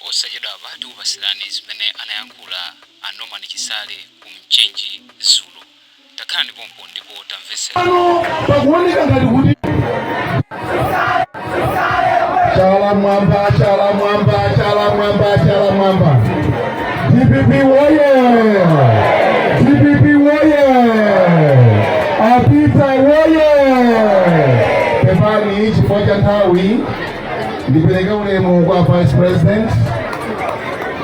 Posachedwapa tikupasirani zimene anayankhula a Norman Chisale ku Mchinji dzulo. Takhalani pompo ndipo tamvetsera. Pano pakuoneka ngati kuti chala mwamba, chala mwamba, chala mwamba, chala mwamba. DPP woye! DPP woye! Apita woye! Pepani chifukwa cha nthawi, ndipereke ulemu kwa Vice President.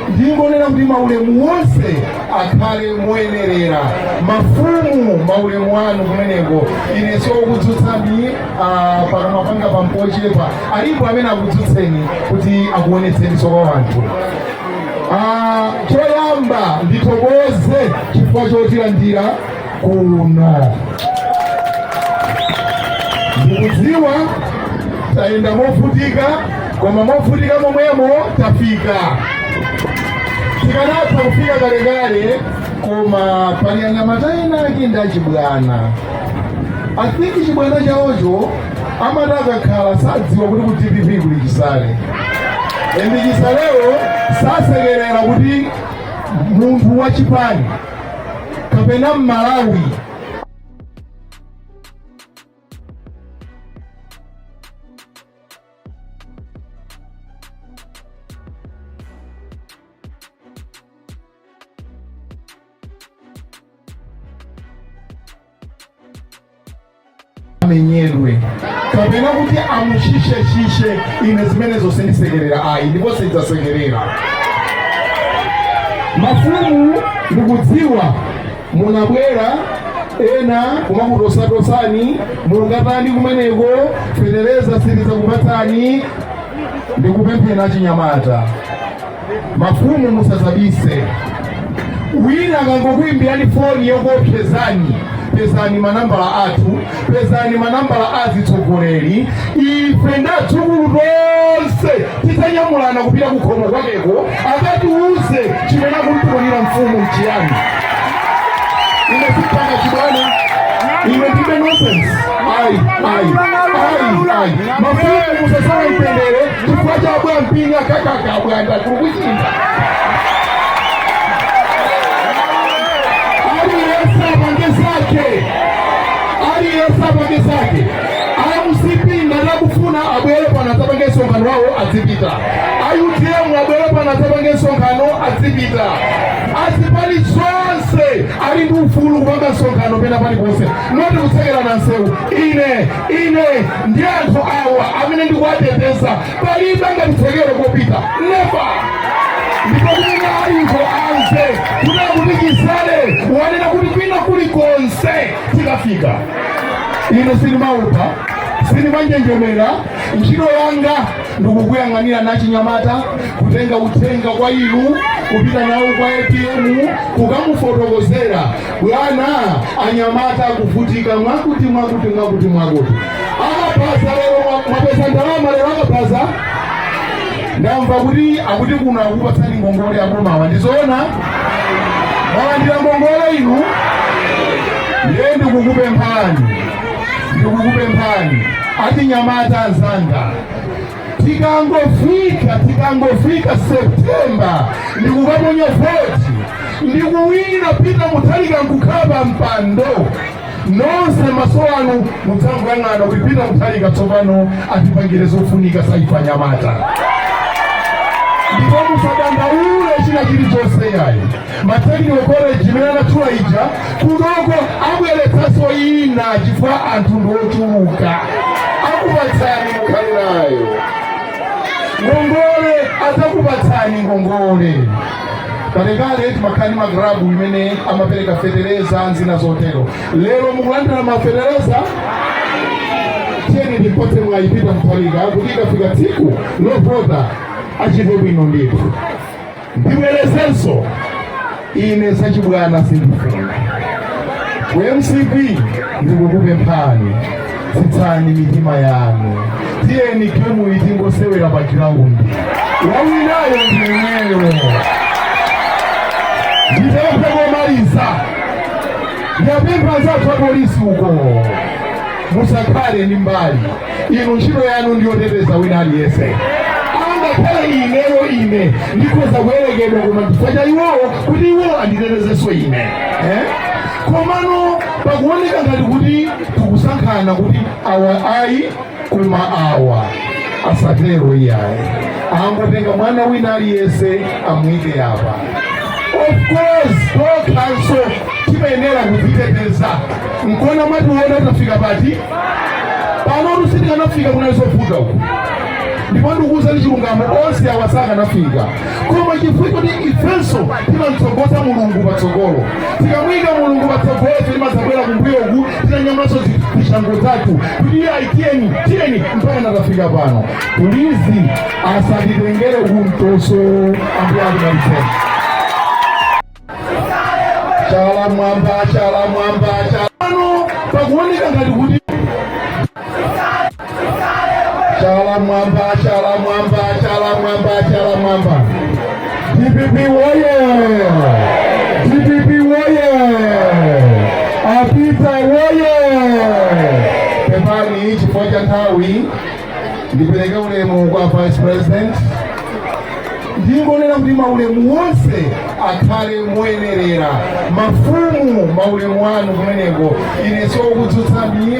Ndingonena kuti maulemu wonse akhale moyenerera. Mafumu, maulemu anu kumeneko. Ine sokudzutsani, pakamwa panga pampochepa. Alipo amene akudzutseni kuti akuonetseni kwa anthu. Choyamba ndithokoze chifukwa chotilandira kuno. Ndikudziwa tayenda movutika, koma movutika momwemo tafika. Tikanatha kufika kalekale, koma pali anyamata ena ake ndi achibwana. I think chibwana chawocho amati akakhala sadziwa kuti ku DPP kuli Chisale. And Chisalewo sasekerera kuti munthu wachipani kapena Mmalawi amenyedwe kapena kuti amushisheshishe. Ine zimenezo sindisekerera ayi, ndipo sindidzasekerera. Mafumu, ndikudziwa munabwera ena kumakutosatosani, mungatani kumeneko, fetereza sitidzakupatsani. Ndikupempheni achinyamata, mafumu musazabise. Wina akangokuimbirani foni yokuopsezani, pezani manambala athu, pezani manambala a zitsogoleri. Ife ndadzukulu tonse tidzanyamulana kupita kukhomo kwakeko akatiuze chimene akuntukanira mfumu nchiyani. Ine sipanga chibwana, ine ndibe nonsense. Ayi, ayi, ayi, ayi. Mafumu musasowe mtendere chifukwa cha bwampini akakaka bwanda kukuchinda. Aliyense apange zake, aliyense apange zake. MCP ngati akufuna abwere pano adzapange msonkhano wawo, adzipita. A UTM abwere pano adzapange msonkhano, adzipita. Azipani zonse ali ndi ufulu kupanga msonkhano pena paliponse, not kutsekerana msewu. Ine ndi anthu awa amene ndikuwateteza, palibe angatitsekere kopita, never. Ndipo kumene aliko amve kunena kuti Chisale wanena kuti kwina kulikonse tikafika. Ine sindimaopa, sindimanjenjemera. Ntchito yanga ndikukuyang'anira nachinyamata, kutenga uthenga kwa inu kupita nawo kwa APM kukamufotokozera, bwana, anyamata akuvutika mwakuti mwakuti mwakuti mwakuti. Akabaza lero mwapeza ndalama lero akabaza. Ndamva kuti akuti kuno akupatsani ngongole abomawa, ndizoona? Mwalandira ngongole inu? Ndiye ndikukupemphani, ndikukupemphani achinyamata anzanga, tikangofika September ndikukaponya voti ndikuwina Peter Mutharika nkukhala pa mpando, nonse maso anu mudzangoyang'ana kuti Peter Mutharika tsopano atipangire zofunika za ife anyamata. Ndipo musadandaule china chilichonse yayi. Ma technical college imene anatchula ija kunoko abweretsanso ina chifukwa anthu ndi ochuluka. Akupatsani, mukhale nayo ngongole, adzakupatsani ngongole. Kalekale timakhala ndi maklabu imene amapereka fetereza nzina zotero. Lero mukulandira mafetereza. Tiyeni timpatse mwayi Peter Mutharika kuti ikafika tsiku lovota achite bwino ndithu. Ndibwerezenso, ine zachibwana sindifuna. Ku MCP ndikukupemphani, tsitsani mitima yanu, tiyeni game itingosewera pa ground, wawinayo ndi yemweyo. Ndipemphe komaliza, ndiyapempha anzathu apolisi uko, musakhale ndi mbali. Inu ntchito yanu ndiyoteteza wina aliyense, angakhale ineyo ine. Ine ndikhoza kuyerekedwa, koma chifukwa cha iwowo, kuti iwowo anditetezenso ine, eh? Komano pakuoneka ngati kuti tikusankhana kuti awa ayi, koma awa asatero iyayi, angotenga mwana wina aliyense amuyike apa. Of course tokhanso timayenera kudziteteza. Nkona mwationa tafika pati pano. Sitikanafika, kunali zovuta uku, ndipo ndikuwuzani chilungamo, onse awa sakanafika, koma chifukwa choti ifenso timamtsogoza Mulungu patsogolo. Tikamuyika Mulungu patsogolo, ife timadzabwera kumbuyoku titanyamulanso zishango zathu kuti iye ayi, tiyeni, tiyeni, mpaka natafika pano. Please, asatitengere kumtoso. Ambuye akudalitseni. Chala mwamba, chala mwamba, chala pano. Pakuoneka ngati kuti chala mwamba, chala mwamba, chala mwamba, chala mwamba. DPP woye! DPP woye! Apita woye! Pepani, chifukwa cha nthawi ndipereke ulemu kwa Vice President. Ndingonena kuti maulemu wonse akhale moyenerera. Mafumu, maulemu anu kumeneko. Ine sokutsutsani,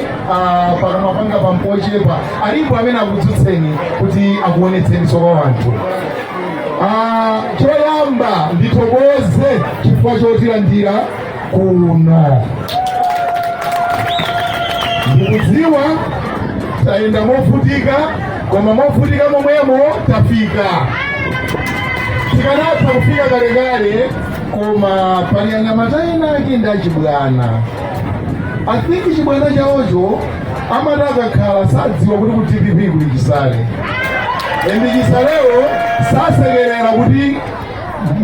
pakamwa panga pampochepa. Alipo amene akutsutseni kuti akuonetseni soka wanthu. Choyamba ndithokoze chifukwa chotilandira kuno. Ndikudziwa tayenda movutika, koma movutika momwemo tafika. Tikanatha kufika kalekale, koma pali anyamata ena ake ndi achibwana. I think chibwana chawocho amati akakhala sadziwa kuti ku DPP kuli Chisale, and Chisalewo sasekerera kuti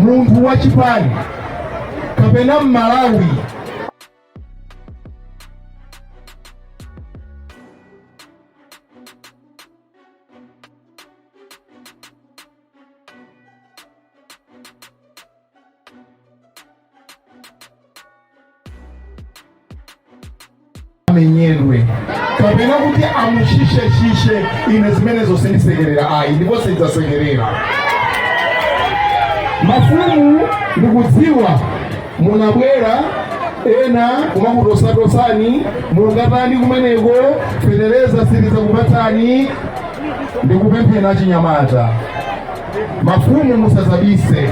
munthu wachipani kapena Mmalawi amenyedwe kapena kuti amushisheshishe. Ine zimenezo sindisekerera ayi, ndipo sindidzasekerera. Mafumu, ndikudziwa munabwera ena kumakutosatosani, mungatani kumeneko, fetereza sitidzakupatsani. Ndikupempheni achinyamata, mafumu, musazabise.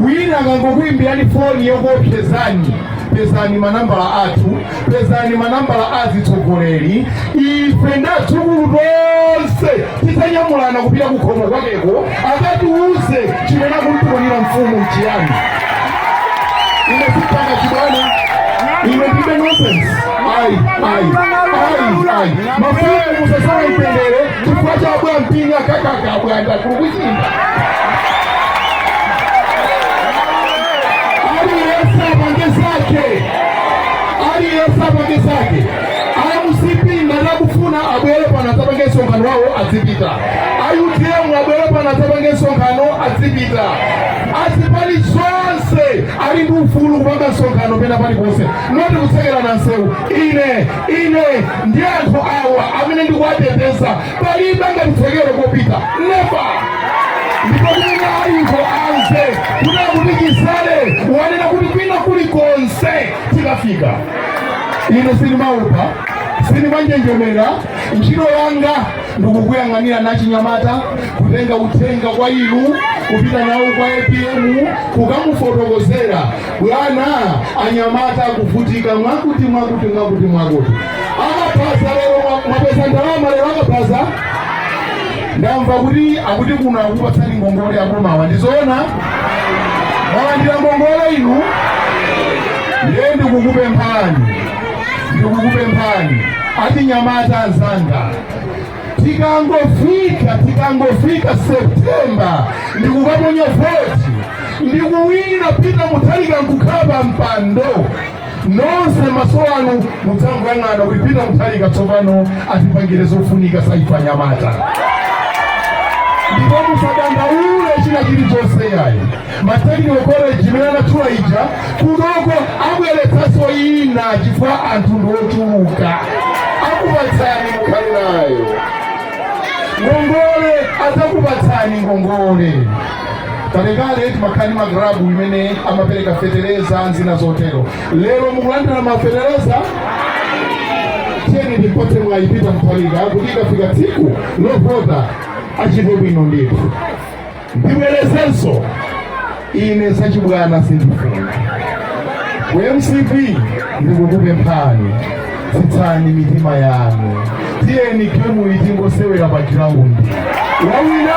Wina akangokuimbirani foni yokuopsezani, pezani manambala athu, pezani manambala azitsogoleri. Ife ndadzukulu tonse tidzanyamulana kupita kukhomo kwakeko akatiuze chimene akuntikonera mfumu nchiyani. Ine sipanga chibwana, ine ndibe nonsense, ayi, ayi, ayi, ayi. Mafumu, musasowe mtendere chifukwa cha bwampini akakaka bwanda kulukuchinda. Aliyense apange zake, aliyense apange zake. MCP ngati akufuna abwere pano adzapange msonkhano wawo, adzipita. A UTM abwere pano adzapange msonkhano, adzipita. Azipani zonse ali ndi ufulu kupanga msonkhano pena paliponse, not kutsekerana nsewu. Ine ndi anthu awa amene ndikuwateteza, palibe angatitsekere kopita, never. Ndipo kumene aliko amve kunena kuti Chisale wanena kuti kwina kulikonse tikafika. Ine sindimaupa, sindimanjenjemera. Ntchito yanga ndikukuyang'anira nachinyamata, kutenga uthenga kwa inu kupita nawo kwa APM kukamufotokozera, bwana, anyamata akuvutika mwakuti, mwakuti, mwakuti, mwakuti. Akaphaza lero mwapeza ndalama lero akaphaza. Ndamva kuti akuti kuno akupatsani ngongole yakomawa, ndizoona? Mwalandira ngongole inu? Ndiye ndikukupemphani, ndikukupemphani achinyamata anzanga, tikangofika Septemba ndikukaponya voti ndikuwina, Peter Mutharika nkukhala pa mpando, nonse maso anu mudzangoyang'ana kuti Peter Mutharika tsopano atipangire zofunika saifa nyamata. Ndipo musadandaule china chilichonse yayi. Ma technical college imene anatchula ija kunoko, abweretsanso ina chifukwa anthu ndi ochuluka. Akupatsani, mukhale nayo. Ngongole Adzakupatsani ngongole. Kalekale timakhala ndi magrabu imene amapereka fetereza, nzina zotero. Lero mukulandira mafetereza. Tiyeni timpatse mwayi Peter Mutharika kuti ikafika tsiku lovota achite bwino ndithu. Ndibwerezenso, ine zachibwana sindifuna. Ku MCP ndikukupemphani, tsitsani mitima yanu. Tiyeni game itingosewera pa ground. Wawina.